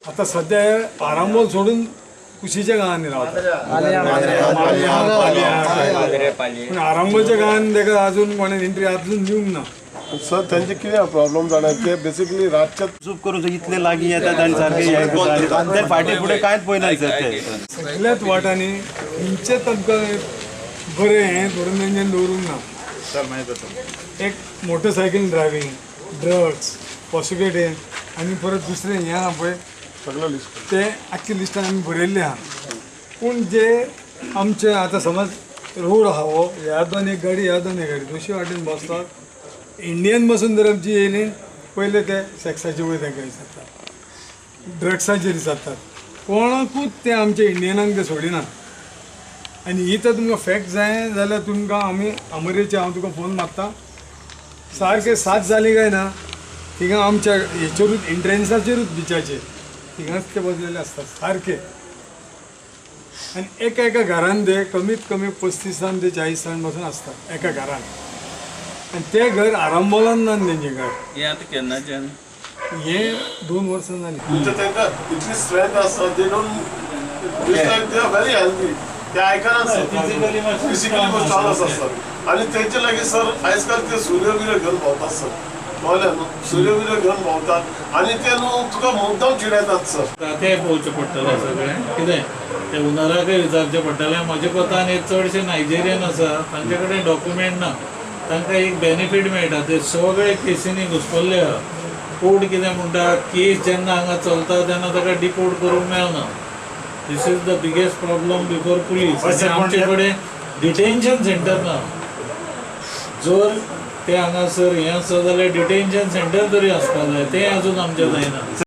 आतां सद्या आरांबोल सोडून कुशीच्या गांवांनी रावतात. पूण आरांबोलच्या गांवांत ताका अजून कोणें एंट्री अजून दिवंक ना. सर, तेंचे कितें प्रॉब्लम जाणा, ते बेसिकली रातचे चूप करून इतले लागीं येतात आनी सारके हे करतात. ते फाटीं फुडें कांयच पळयनात सर ते. सगल्याच वाटांनी खंयचेच आमकां बरें हें धरून तेंच्यांनी दवरूंक ना. एक मोटरसायकल ड्रायव्हिंग, ड्रग्स, पॉसिबिलिटी आनी परत दुसरें हें आहा पळय. सगळें लिस्ट. ते आख्खे लिस्टान आमी बरयल्ले आहा. पूण जे आमचे आतां समज रोड आहा हो, ह्या दोन एक गाडी, ह्या दोन एक गाडी दोशी वाटेन बसतात. इंडियन बसून जर आमची येयली, पयले ते सॅक्साचे वयर तांकां विचारतात, ड्रग्साचेर विचारतात. कोणाकूच ते आमचे इंडियनांक ते सोडिनात. आनी ही तर तुमकां फॅक्ट जाय जाल्यार तुमकां आमी अमरेचे हांव तुका फोन मारता. सारके 7 जाली काय ना, थिंगा आमच्या हेचेरूच, एंट्रन्साचेरूच, बिचाचेर थिंगाच ते बसलेले आसतात सारके. आनी एका एका घरान ते कमीत कमी 35 ते 40 जाण बसून आसतात एका घरान. आनी ते घर आरांबोलान ना तेंचें घर. हें आतां केन्नाच्यान? हे 2 वर्सां जालीं. म्हणजे तांकां इतली स्ट्रेंथ आसता, they don't, they are very healthy. ते आयकनात सर, फिजिकली स्ट्रॉंग आसतात सर. आनी तेंचे लागीं सर आयज काल ते सुर्यो बिर्यो घेवन भोंवतात सर, कळ्ळें न्हू? सुर्यो बिर्यो घेवन भोंवतात आनी ते न्हू तुका मुद्दम चिडयतात सर. तें पळोवचें पडटलें सगळें कितें तें ओनराकय विचारचें पडटलें. म्हज्या कोतान हे चडशे नायजेरियन आसा, तांचे कडेन डॉक्युमेंट ना. तांकां एक बेनिफीट मेळटा. ते सगळे केसींनी घुसपल्ले आहा. कोर्ट कितें म्हणटा, केस जेन्ना हांगा चलता तेन्ना ताका डिपोर्ट करूंक मेळना. This is the biggest problem before police. आमचे कडेन डिटेन्शन सेंटर ना. जर ते हांगासर हें आसा जाल्यार डिटेन्शन सेंटर तरी आसपाक जाय, तें अजून आमचें जायना.